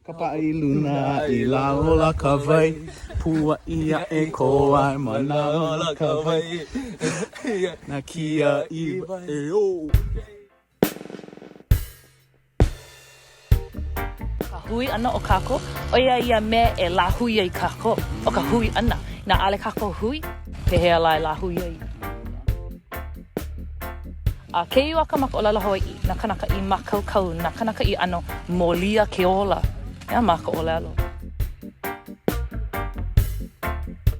Ka paʻa i luna i lalo la ka wai Puaʻi aʻe ko ai mana la ka wai Na kiaʻi e o. Ka hui ʻana o kākou, ʻo ia ia mea e lāhui ai kākou, ʻo ka hui ʻana. Inā ʻaʻole kākou hui, pehea lā e lāhui ai? A keu a ka ma ka ʻōlelo Hawaiʻi, nā kanaka i mākaukau, nā kanaka i ʻano mōlia ke ola, yeah, ma ka ʻōlelo.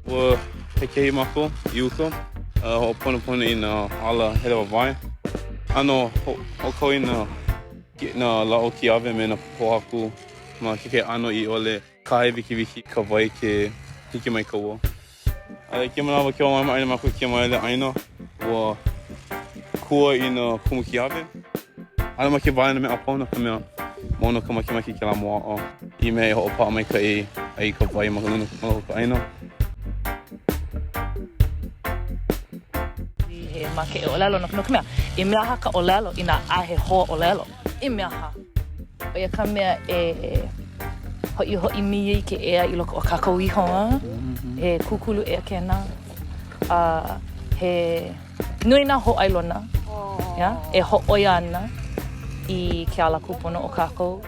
Ua hekehi mākou i uka a hoʻoponopono i nā ala hele wāwae. ʻAno hoʻokau i nā nā lāʻau kiawe me nā pōhaku ma kekahi ʻano i ʻole kahe wikiwiki ka wai ke hiki mai ka ua. A i kēia manawa ke mālama ʻaina mākou i kēia māhele ʻāina, ua kua i nā kumu kiawe. ʻAʻole makemake wale nā mea a pau no ka mea, mau nō ka makemake i kēlā moaʻa i mea e hoʻopaʻa maikaʻi ai ka wai ma luna o ka ʻāina. He makeʻe ʻōlelo no ka mea, i mea aha ka ʻōlelo inā ʻaʻohe hoa ʻōlelo? I mea aha? ʻO ia ka mea e hoʻihoʻi mai ai ke ea i loko o kākou iho, a? He kūkulu ea kēnā. A he nui nā hōʻailona, yeah, e hōʻoia ana i ke ala kūpono o kākou.